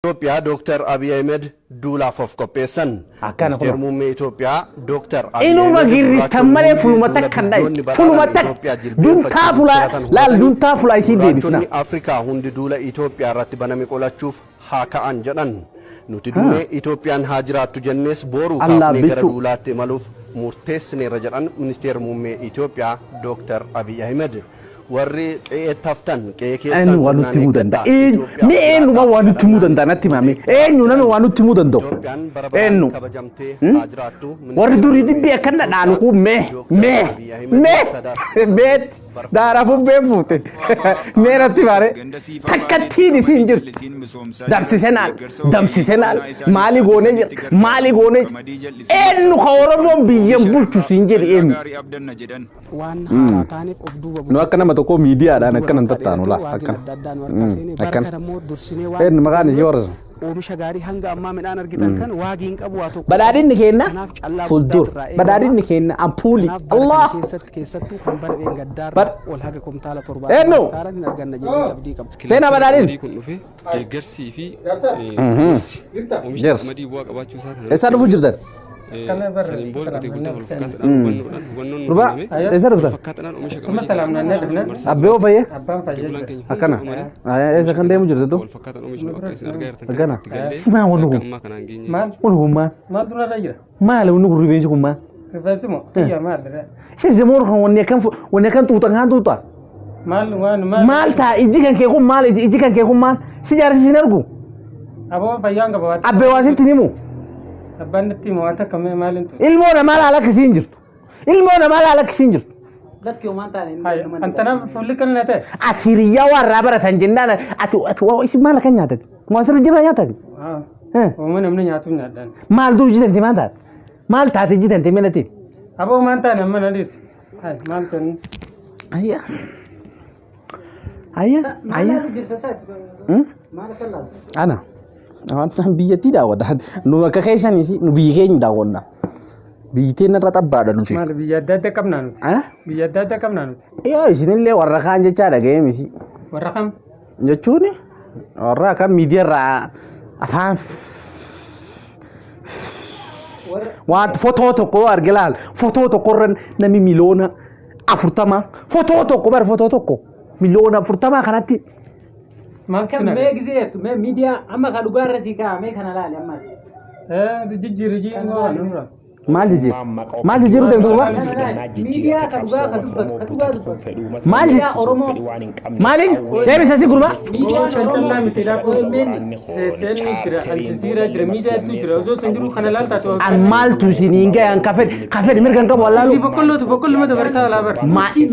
Itoophiyaa Dooktar Abiy Ahmed duulaaf of qopheessan. Akkana kunoo. Ministeerri Muummee Itoophiyaa Dooktar Abiy Inuma Ahmed girristan gurraachonni malee hundi fuluma duula takka hin biyyoonni dhayin. badhaadhaan Fuluma takka. Itoophiyaa Juntaa jilbeenfachuuf fulaa jiraatan laal hubatanii juntaa fulaa isii deebifna. gurraachonni Afrikaa hundi duula Itoophiyaa irratti baname qolachuuf haa ka'an jedhan. Nuti duunee Itoophiyaan haa jiraattu jennees booruu Allah kaafnee gara bichuu. duulaatti imaluuf murteessineerra jedhan Ministeerri Muummee Itoophiyaa Dooktar Abiy Ahmed. Warri qe'eetti haftan qe'ee keessan Eenyu waan sirnaan nutti himuu eeggadhaa. danda'a? Eenyu? Itoophiyaa Mee eenyuma jiraadhaa waan nutti himuu kadhannaan danda'a natti himame? Eenyu nama waan nutti himuu danda'u? Itoophiyaan bara baraan Eenyu? kabajamtee haa jiraattu. Warri durii Ministeerri dibbii akkana dhaalu kun mee Dooktar mee Abiy Ahmed mee sadaasa meet daaraa bubbee fuute mee natti himare takkattiin isiin jirtu dabsise naal dabsise naal maali goonee jira maali goonee jira eenyu ka Oromoon biyyan bulchu siin jedhe eenyu. Waan haaraa taaneef of duuba Nu akka nama tokkoo miidiyaadhaan akkana hin tattaanu laa waagiin akkana. adda addaa nu harkaa seenee bara Akkana. kana immoo dursinee waan Eenyu maqaan isii warra? Oomisha gaarii hanga ammaa midhaan argitan kan waagiin qabu waa tokko. Badhaadhinni keenna Kanaaf callaa fuuldura. guddaatu irraa eegama. Badhaadhinni keenna ampuuli. Kanaaf bara kana Allah. keessatti keessattuu kan bara dheengaddaarra ol haga kumtaala 7 Eenyu? Hektaaraan hin arganna jennee abdii qabna. Seenaa badhaadhin. Kun dhufe deeggarsii fi gorsi oomisha Jirra. qamadii bu'aa qabaachuu isaa kana Eessaa dhufuu jirtan? Saniin booda qotee bultoota wal fakkaataadhaan hubannoodhaan hubannoon nu Gurbaa kenname eessa dhuftan? fakkaataadhaan oomisha Suma salaam naannoo dhufne. Abbee oo fayyee? Abbaan fayyee bulaan jira. keenya Akkana. hundi Eessa kan deemu jirtu? wal fakkaataan oomishnu akka isin argaa jirtan Akkana. kanatti gallee Simaa wanni akka kun. ammaa kanaan geenye. Maal? Wanni kun maal? Maaltu narra jira? Maali wanni kun rifeensi kun maal? Rifeensi moo? Kiyya maal dha? Sisi moor kan wanni akkan wanni akkan xuuxan kan xuuxa. Maal waan maal? Maal taa ijji kan kee kun maal ijji kan kee kun maal? Si jaarsi sin argu? Aboo fayyaan qaba waan. Abbee waa sitti hin himu. Abbaan natti himu waan takka mee maal hin ture? Ilmoo namaa laala akkasii hin jirtu. Ilmoo namaa laala akkasii hin jirtu. Lakki homaan taane inni Hayi dhuma antanaaf fuulli kan na ta'e. Ati hiriyyaa waa irraa baratan jennaan ati ati waa isin maal akkan nyaatati? Moo asirra jirra nyaatati? Uuma namni nyaatu nyaadhaan. Maal duu jitante maal taate? Maal taate jitante meelati? Aboo maal taane amma na dhiisi. Hayi maal ta'e? Ayya. Ayya. Maal Ayya. laalu jirta saati? Maal akka laaltu? Ana. Waan biyyattii daawwadha. Nu akka keessanis nu biyyi keenya daawwanna. Biyyi teenya irra xabbaadha nuti. Maal biyya adda adda qabnaa nuti? Ah? Biyya adda adda qabnaa nuti? Yoo isinillee warra kaan jechaa dhaga'ee misi. Warra kam? Jechuun warra akka miidiyaarraa afaan waan fotoo tokko arge laal fotoo tokko irra namni 40,000,000 fotoo tokko bara fotoo tokko 40,000,000 kanatti Maaltu Kan sin mee arge? gisee jettu mee miidiyaa amma ka dhugaa irra sii kaa'ame kana laali ammaati. Jijjiirri jijjiirri waan nurra. Maal jijjiirta? Maal jijjiiruu deemtu gurbaa? Miidiyaa ka dhugaa ka dubbatu ka dhugaa dubbatu. Maal Miidiyaa Oromoo. Maali? Deebisa si gurbaa? Miidiyaan Shantallaa miti Oromoo laafuu. OMN. Seenni jira, Aljazeeraa jira, miidiyaatu jira. Osoo sin jiru kana laaltaa ta'u. An maaltu isiniin gahe an ka fedhe mirga hin qabu Asii wallaalu. boqqollootu boqqolluma dabarsaa alaa bara.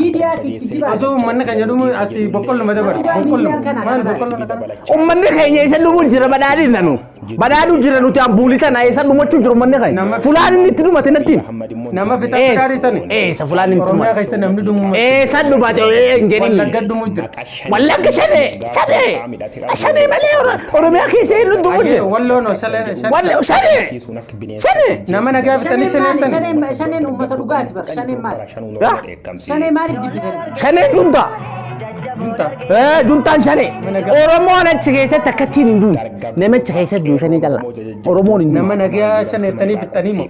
Miidiyaa kijibaa. Osoo uummanni keenya dhumu asii boqqolluma dabarsa. Boqqolluma. Maal boqqolloon akkana? Ummanni keenya isa dhumuu jira badhaadhina nu. Badhaadhuu jira nuti ambuulii tana isa dhumachuu jiru ummanni keenya. Nama- Fulaan inni itti dhumate natti himi. Nama fixaa fixaa tani. Eessa fulaan inni itti Oromiyaa dhumate? keessa namni dhumu. Eessa dhumate hin jedhin. Wallagga dhumu jira. Wallagga shanee shanee shanee malee Oromiyaa keessa eenyu dhumu Ayyee jira. walloon shalee Walla shanee shanee. Nama nagaa fixanii Shaneen maali? shanee tani. Shaneen shaneen uummata dhugaati bara. Shaneen maali? Shanee maaliif jibbitan isin? Shaneen junta. Junta. Juntaan shanee. Oromoon achi keessatti akkattiin hin duune. Namichi keessatti du'u shanee callaa. Oromoon hin duune. Nama nagaa shaneettanii fixanii moo?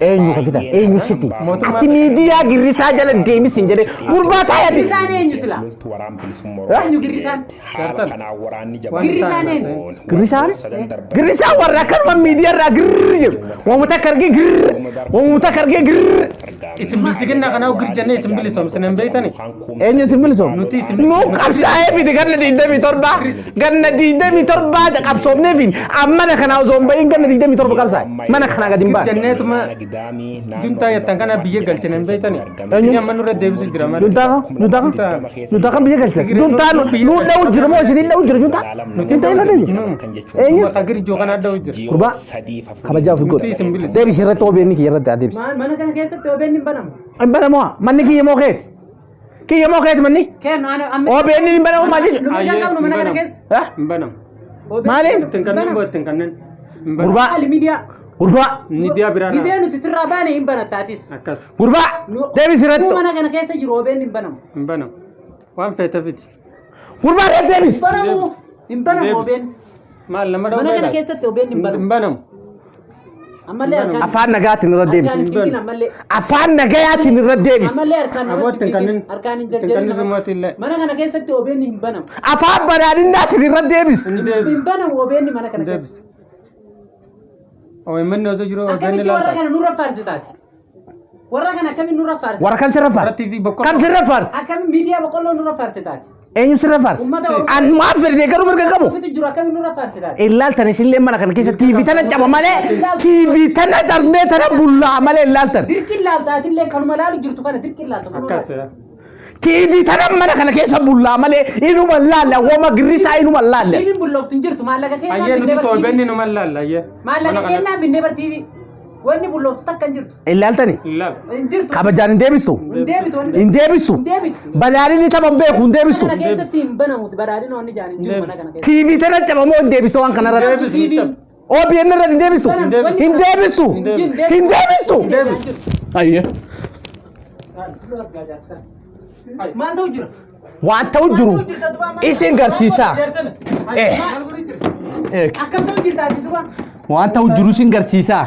Eenyu ka fitan? Eenyu sitti? Mootummaa- Ati miidiyaa girrisaa jala deemis hin jedhee gurbaa taayati. Girrisaan eenyu sila? Eenyu girrisaan? Gaarsan. Girrisaan eenyu? Girrisaan? Girrisaan warra akkanuma miidiyaa irraa girri jedhu. Waanuma takka argee girri. Waanuma takka argee girri. Isin bilchiginna kanaa gir jennee isin bilisoomsine hin beektani? Eenyu isin bilisoom? Nuti isin Nu qabsaa'ee fide ganna 27 ganna 27 qabsoofnee fide amma kana osoo hin bahin ganna 27 qabsaa'e mana kanaa gadi hin Gir baane. jenneetuma juntaa jettan kana biyya galchine hin beektani? Isin amma nurra deebisu jira malee. Juntaa kan juntaa kan juntaa kan biyya galchite juntaa nu dha'u jira moo isin dha'u jira juntaa juntaa hin dha'u jira eenyu Maqaa girjoo kana dha'u jira. Gurbaa kabajaa ofii Nuti isin godha bilisa. deebisi irratti OBN kiyya irratti adeemsi. Maal mana kana keessatti OBN hin banamu? Hin banamu manni kiyya moo keeti? Kiyya moo keeti manni? Kennu ana amma. OBN hin banamu maal jechuudha? Nu mirga hin qabnu mana kana keessa. Eh? Hin banamu. OBN Maali? Ittiin kanneen boo ittiin kanneen. Hin banamu. Gurbaa Maali miidiyaa? gurbaa Miidiyaa biraa Gizee nuti sirraa baane hin banattaatis. akkas gurbaa deebisi irratti Nu mana kana keessa jiru OBN hin banamu. hin banamu. Waan feete fiti. Gurbaa irratti deebisi. Banamu hin banamu Deebisi. OBN. Maal nama dha'uu Mana kana keessatti OBN hin banamu. Hin banamu. Ammallee harkaan. Afaan nagaatiin irra deebisi. Afaan nagayaatiin irra deebisi. Ammallee harkaan Abootti hin kannin. harkaan hin Hin kannin jarjarin. summaatti illee. Mana kana keessatti OBN hin banamu. Afaan badhaadhinaatiin irra deebisi. Hin deebisu. Hin banamu OBN mana kana keessa. OMN osoo jiru OBN Akkamitti warra laata. kana nurra faarsitaati? Warra kana akkamiin nurra faarsitaati? Warra kam sirra Warra faarsi? TV boqqolloo. Kam sirra faarsi? Akkamiin miidiyaa boqqolloo nurra faarsitaati? Eenyu sirra faarsi? Uummata Oromoo. An maaf fedhe garuu mirga qabu. Ofitu jiru akkamiin nurra faarsitaati? Ilaaltan isinillee mana kana keessa TV tana caba malee TV tana darbee tana bullaa malee ilaaltan. Dirqin laaltaatillee kanuma laalu jirtu kana dirqin laalta. Akkas. TV tana mana kana keessa bullaa malee inuma laalla wama girrisaa inuma laalla. TV'n bullooftu hin jirtu maallaqa kennaa Ayyee binnee nuti bar OBN TV. numa laalla ayyee. Maallaqa kennaa binnee bar TV. Wanni bullooftu takka hin jirtu. Ilaaltani Laala. Hin jirtu. kabajaan hin deebistu. Hin deebitu wanni. Hin deebistu. Hin deebitu. Badhaadhinni tapha hin beeku hin deebistu. Mana kana keessatti hin banamu badhaadhina wanni jaan hin jiru mana kana keessatti. TV tana cabamoo hin deebistu waan kana irratti. TV'n OBN irratti hin deebistu. Hin deebistu. Hin deebistu. Ayyee. Maal ta'u jira? Waan ta'u jiru isin garsiisaa. Akkam ta'u jirta ati duba? Waan ta'u jiru isin garsiisaa.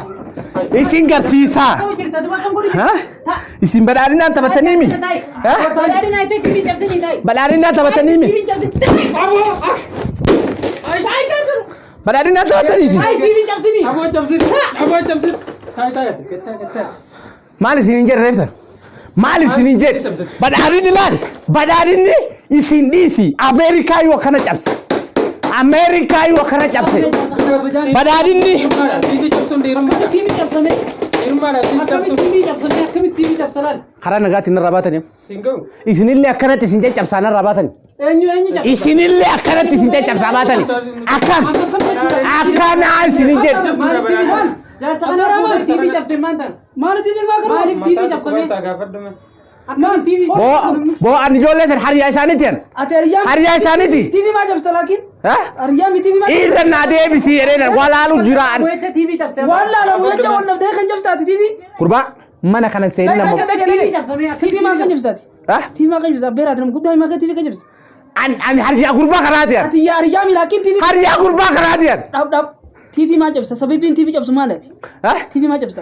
Isin garsiisaa. Ta'u jirta duba akkam godhu Ha? jirta? Isin badhaadhinaan taphatanii mi? Ha? Badhaadhina itti TV cabsinii ta'i. Badhaadhinaan taphatanii mi? TV cabsinii ta'i. Ta'i cabsinu. Badhaadhinaan taphatanii isin? Ta'i TV cabsinii. Aboo cabsin. Aboo cabsin. Taa'e taa'e. Gattaa gattaa. Maal isin hin jedhe reeftan? Maal isin hin jedhe? Badhaadhinni laal? Badhaadhinni isin dhiisi. Ameerikaa yoo akkana cabse. Ameerikaa yoo akkana cabse. Badhaadhinni TV cabsuun dhiirummaadha. TV cabsame. Dhiirummaadha TV Akkamitti cabsuun. TV cabsame? Akkamitti TV cabsa laal? karaa nagaatiin narraa baatanii. Siin ga'u. Isinillee akkanatti isin caccabsaa narraa baatanii. Eenyu eenyu cabsa? Isinillee akkanatti isin caccabsaa baatanii. Akkam akkanaa isin hin jedhe. Maaliif TV maal? Jaarsa kana maaliif TV cabse maal ta'an? Maal TV maa kana? Maaliif TV cabsame? Mataa gaafadhume. Akkamitti TV? Boo ani ijoollee san hariyaa isaaniiti yan. Ati hariyaa Hariyaa isaaniiti. TV maa cabsita laakiin? Ha? Hariyaa mi TV maa? Irra naa deebisii jedheen walaalu jira. Wecha TV cabse. Waan laalamu jecha wal dhabdee kan cabsita ati TV? Gurbaa mana kana seenii nama. TV cabsame. TV maa kan cabsita ati? Ha? TV maa kan cabsita? Abbeeraati nama guddaa maa kan TV kan cabsita? Ani hariyaa gurbaa kanaati yan. Ati yaa hariyaa mi laakiin TV? Hariyaa gurbaa kanaati yan. Dhab dhab. TV maa cabsita? Sababiin TV cabsu maali ati? Ha? TV maa cabsita?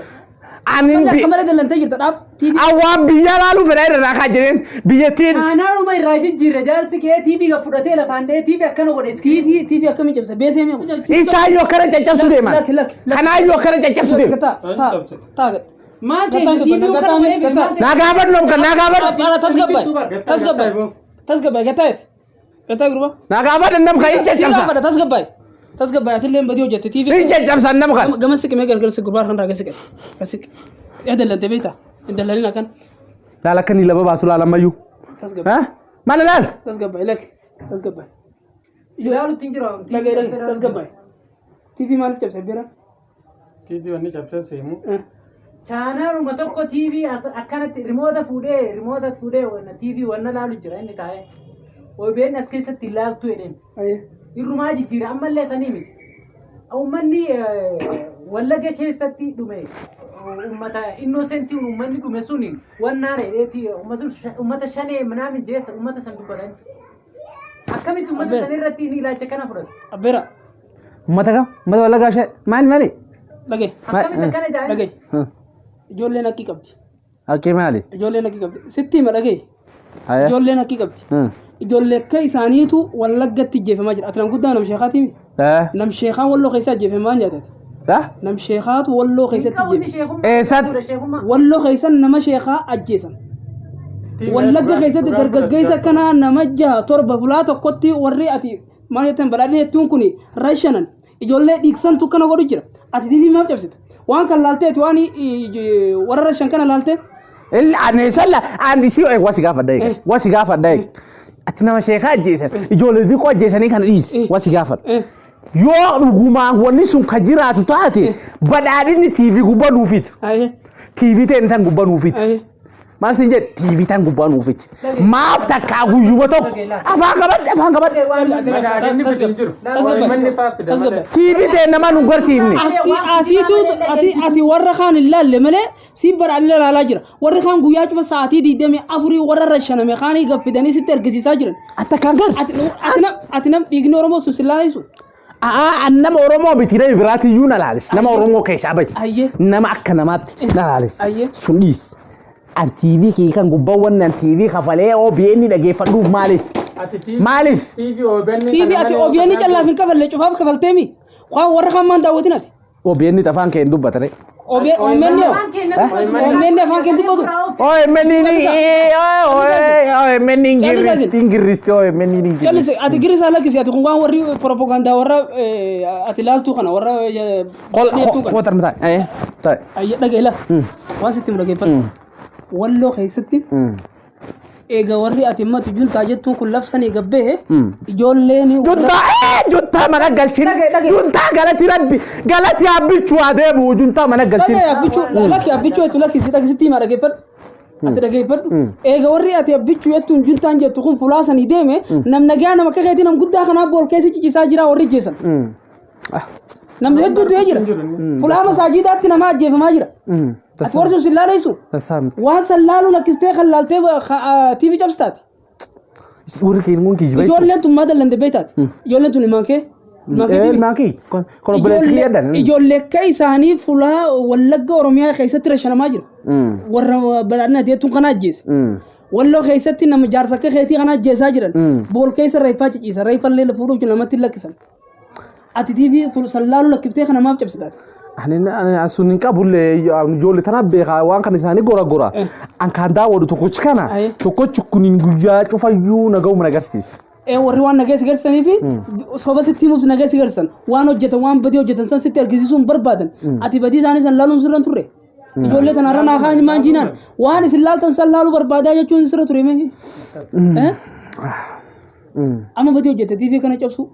Ani Malee akka malee dallantee jirta dhab. TV awwaan biyya laaluu fedha irra naa kaa jedheen biyyattiin Aanaanuma irraa jijjiirre jaarsi kee TV fudhatee lafaan dha'ee TV akkana godhe. TV TV akkamiin cabsa? Beesee mi? isaayyoo akkana caccabsuu deeman. Lakki lakki. Kanaayyoo akkana caccabsuu deeman. Taa taa taa. Maal ta'e TV kana godhee maal ta'e? Naa gaafadhu namkan naa gaafadhu. Tasgabbaay tasgabbaay tasgabbaay gataa gataa gurbaa. Naa gaafadhu namkan hin caccabsa. Tasgabbaay tasgabbaay atillee badii hojjette TV. Hin caccabsan namkan. Gama siqimee gargar si gurbaa kan raga siqate. Siq. Yaa dallante beektaa? Hin dallalin akkan. Laala akka inni laba baasu laala ammayyuu. Tasgabbaay Ha? Maal laal? tasgabbaay lakki tasgabbaay. Ilaalutti hin jiru. Dhagee dhagee tasgabbaay. TV maaliif cabse bira? TV wanni cabsee seemu. Chaanaaluma tokko TV akkanatti rimoota fuudhee wanna TV wanna laalu jira inni taa'ee. OBN as keessatti ilaaltu jedheen. Irrumaa jijjiira ammallee sanii miti. Uummanni Wallagga keessatti dhume uummata innosentiin uummanni dhume suni wannaan jedheeti uummata shanee minaamin jeessa uummata san dubbatan. Akkamitti uummata san irratti inni ilaalcha kana fudhatu? Abbeera Uummata kam? Uummata wallaggaa shee maali maali? dhagee Akkamitti akkana jaa'an? dhagee ijoolleen haqqii qabdi. Haqqii maali? Ijoolleen haqqii qabdi. Sitti hima dhagee. Ijoolleen haqqii qabdi. Ijoollee akka isaaniitu Wallaggatti ajjeefamaa jira. Ati nam guddaa nam sheekaati mi? Nam sheekaa walloo keessa ajjeefamaa nyaatati. Nam sheekaatu walloo keessatti ajjeefama. Eessatti? Walloo keessa nama sheekaa ajjeesan. Wallagga keessatti dargaggeessa kanaa nama 6 7 fulaa tokkotti warri ati maal jettan badhaadhina jettuun kun rashanan ijoollee dhiigsantu kana godhu jira. Ati TV maaf cabsita? Waan kan laalteeti waan warra rashan kana laalte. Ani salla ani si wasi gaafadha eega wasi gaafadha eega. Ati nama sheekaa ajjeesan ijoollee xiqqoo ajjeesanii kana dhiisi wasi gaafadha. Yoo dhugumaan wanni sun ka jiraatu taate badhaadhinni TV gubbaa nuufiti. TV ta'e tan gubbaa nuufiti. Maal siin jedhe TV tan gubbaa nuufiti. Maaf takkaa guyyuma tokko afaan qabadhe afaan qabadhe. Badhaadhinni fide hin jiru. Manni faa fida malee. TV ta'e nama nu garsiifne. Asiitu ati warra kaan hin laalle malee si badhaadhina laalaa jira. Warri kaan guyyaa cuma sa'aatii 24 warra rashaname kaanii gaffidanii sitti argisiisaa jiran. Ati kan gar. Ati nam dhiigni Oromoo sun si laalaisu. Nama Oromoo miti nama biraatiyyuu na laalis. Nama Oromoo keessaa bahi. Nama akka namaatti na laalis. Sun dhiis. An TV kii kan gubbaa wanni an TV kafalee OBN dhageeffadhuuf maaliif? Maaliif? TV ati OBN callaaf hin kafalle cufaaf kafalteemi. Waan warra kaan maan daawwatin ati? OBN afaan kee hin dubbatane. OMN OMN afaan kee dubbatu. OMN OMN ingiristi ingiristi OMN ingiristi. Jallis ati girisa lakkisi ati kun waan warri propaganda warra ati laaltuu kana warra. Qol qotar mataa. Ta'i. Ayya dhagaila. Waan sitti mudhageeffadhu. Walloo keessatti eega warri ati himmatu juntaa jettuun kun labsanii gabbee ijoolleen. Juntaa juntaa mana galchin juntaa galati rabbi galati abbichuu adeemu juntaa mana galchin. Abbichuu lakki abbichuu jettu lakki si dhageessitti hima dhageeffadhu. Ati dhageeffadhu. Eega warri ati abbichuu jettuun juntaan jettu kun fulaasanii deeme nam nagaa nama akka keetii nam guddaa kanaaf bool keessa ciciisaa jira warri jeessan. Namni hedduu du'ee jira. Fulaa masaajidaatti nama ajjeefamaa jira. Ati warri sun si laaleessu? Waan san laaluu lakkistee kan laaltee TV cabsitaati. Warri keenya kun kijiba. Ijoolleen tun maa dallante beektaati? Ijoolleen tun ilmaan kee? Ilmaan kee? Kun obboleessi kee jedhan. Ijoollee akka isaanii fulaa Wallagga Oromiyaa keessatti rashanamaa jira. Warra badhaadhina jettuun kana ajjeese. Walloo keessatti nama jaarsa akka keetii kana ajjeesaa jiran. Bool keessa reeffaa ciciisa. Reeffallee fuudhuuf namatti hin lakkisan. Ati TV san laaluu lakkiftee kana maaf cabsitaati? Ani sun hin qabullee ijoollee tanaaf beekaa waan kana isaanii gora gora. An kan daawwatu tokkochi kana tokkochi kun guyyaa cufayyuu nagahuma agarsiisa. Warri waan nagaa si garsiisanii fi soba sitti himuuf nagaa si garsiisan waan hojjetan waan badii hojjetan san sitti argisiisuu hin barbaadan. Ati badii isaanii san laaluun sirra hin turre. Ijoollee tanarra naa kaan maan jinaan waan isin laaltan san laaluu barbaadaa jechuun sirra ture mee. Amma badii hojjette TV kana cabsu.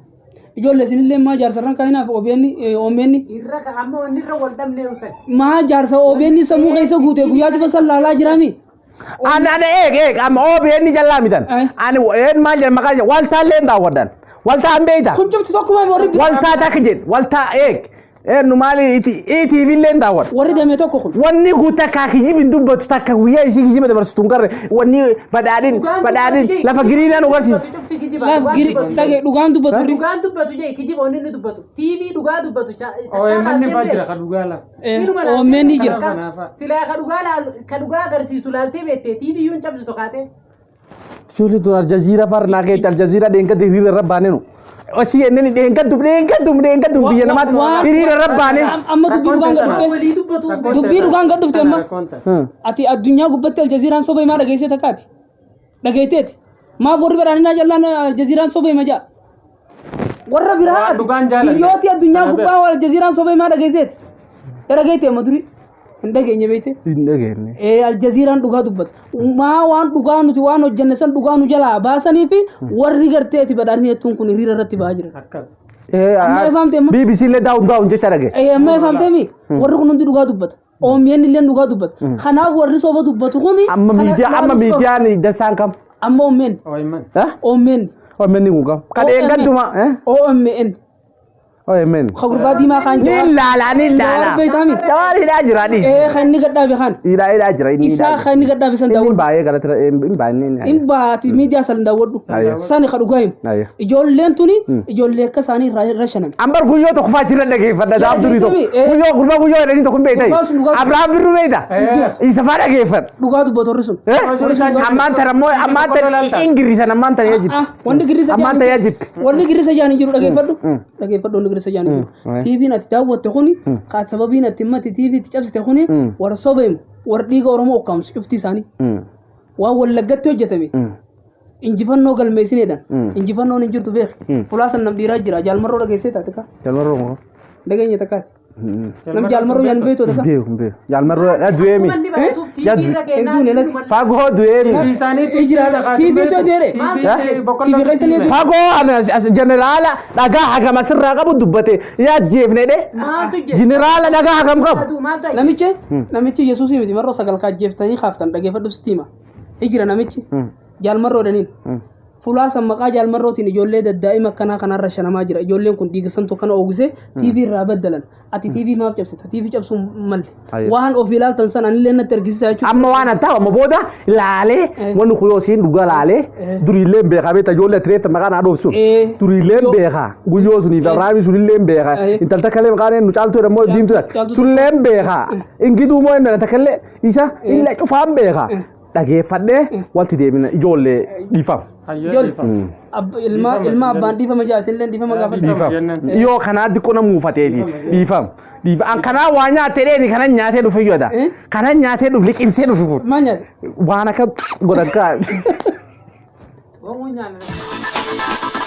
Ijoollee isinillee maa jaarsarraan kaayinaaf OBN OMN. Irra ammoo inni irra wal dhabnee usan. Maa jaarsa OBN sammuu keessa guute guyyaa cufa san laalaa jiraami. Ani ani eeg eeg amma OBN jallaa mitan. Ani een maal jedhan maqaa waltaallee hin daawwaddan. Waltaa hin beekta. Kun cufti tokkuma warri. Waltaa takka jedhu waltaa eeg. Nu maali ETV illee hin daawwadhu. Warri damee tokko kun. Wanni kun takka kijiba hin dubbatu takka guyyaa isii kijiba dabarsitu hin garre wanni badhaadhin badhaadhin lafa giriinaa nu garsiisa. Dhugaan dubbatu. Dhugaan dubbatu jee kijiba wanni inni dubbatu. TV dhugaa dubbatu. OMN fa'aa jira ka dhugaa laa. OMN jira. Silaa ka dhugaa ka dhugaa agarsiisu laaltee beektee TV yuun cabsitu kaatee. Ijoollee tun Aljazeera farnaa keetti Aljazeera dheengadde hiriira irra baanee nu. Osii inni dheengaddu dheengaddu dheengaddu biyya namaatti hiriira irra baanee. Amma dubbii dhugaan gad dhufte. Dubbii dhugaan gad dhufte amma. Ati addunyaa gubbatti Aljazeeraan soba himaa dhageessee takkaati. Dhageetteeti. Maaf warri badhaadhinaa jallaan Aljazeeraan soba hima ja'a. Warra biraa biyyooti addunyaa gubbaa Aljazeeraan soba himaa dhageesseeti. Dhageette amma durii. Hin dhageenye beekte? Hin dhageenye. Aljazeeraan dhugaa dubbata. Maa waan dhugaa nuti waan hojjenne san dhugaa nu jalaa baasanii fi warri garteeti badhaadhni jettuun kun hiriira irratti ba'aa jira. Akkas. BBC illee daawun daawun jecha dhagee. Amma ifamtee mi? Warri kun hundi dhugaa dubbata. OMN illee dhugaa dubbata. Kanaaf warri soba dubbatu kuni. Amma miidiyaa amma miidiyaan dasaan kam? Amma OMN. OMN. OMN. OMN kun kam? Kan eeggattuma. OMN. OMN. Gurbaa diimaa kan Ni laala ni laala. Jawaar hidhaa jira dhiis. Kan inni gadhaabe kan. Hidhaa hidhaa jira inni. Isaa kan inni gadhaabe san daawwadhu. Inni baay'ee galata hin baay'ee. Hin baati miidiyaa san daawwadhu. Sani ka dhugaa himu. Ijoolleen tuni ijoollee akka isaanii rashanan. Ambar guyyoo tokko fa'aa jira dhageeffadha daaf durii tokko. Guyyoo gurbaa guyyoo jedhanii tokko hin beektai. Abrahaam Birruu beekta. Isa fa'aa dhageeffadha. Dhugaa dubbatu warri sun. Ammaan tana immoo ammaan tana ingirisan ammaan tana yaa jibbi. Wanni girrisa Ammaan tana yaa jibbi. Wanni girrisa jaan hin jiru dhageeffadhu. Dhageeffadhu wanni girrisa jaan hin jiru. TV'n ati daawwatte kuni kan sababiin ati himmatti TV itti cabsite kuni warra soba himu warra dhiiga Oromoo ukkaamsu cufti isaanii. Waan Wallaggatti hojjetame. Injifannoo galmeessineedhaan. Injifannoon hin jirtu beeki. Fulaa san nam dhiiraa jira jaalmarroo dhageessee taate kaa. Jaalmarroo moo? Dhageenya takkaati. Nam jaalmarroo yaan beektu takka. Beeku beeku. Jaalmarroo du'eemi. Fagoo du'eemi. TV tu jedhe. TV keessa ni Fagoo jeneraala dhagaa hagam asirraa qabu dubbate yaa jeefne dhe. Jeneraala dhagaa hagam qabu. Namichi namichi Yesuusii miti marroo sagal kaajjeeftanii kaaftan dhageeffadhu sitti hima. Hijira namichi jaalmarroo dhaniin. Fulaa san maqaa jaalmarrootiin ijoollee daddaa'ima akkanaa kanarra shanamaa jira. Ijoolleen kun dhiigisantu kana oogise TV irraa baddalan. Ati TV maaf cabsita? TV cabsuun malle. Waan ofii ilaaltan san anillee natti argisiisa jechuudha. Amma waan attaa amma booda laalee wanni kun yoo siin dhugaa laalee duriillee hin beekaa beektaa ijoollee atireetta maqaan haadhoof sun duriillee hin beekaa guyyoo suniif Abrahaamii sunillee hin beekaa intal takka illee maqaan nu caaltuu jedhamu diimtuu takka sunillee hin beekaa ingiduu moo inni takka illee isa illee cufaa hin beekaa dhageeffadhee walti deebina ijoollee dhiifama. Ilma ilma abbaan dhiifama jaa isinillee dhiifama gaafadha. Dhiifama. Yoo kanaa xiqqoo na muufateeti dhiifama. Dhiifama. An kanaa waa nyaatee dheeni kanan nyaatee dhufe yoo kanan nyaatee dhufe liqimsee dhufe kun. Maal nyaate? Waan akka godhan kaa. Waan nyaanne.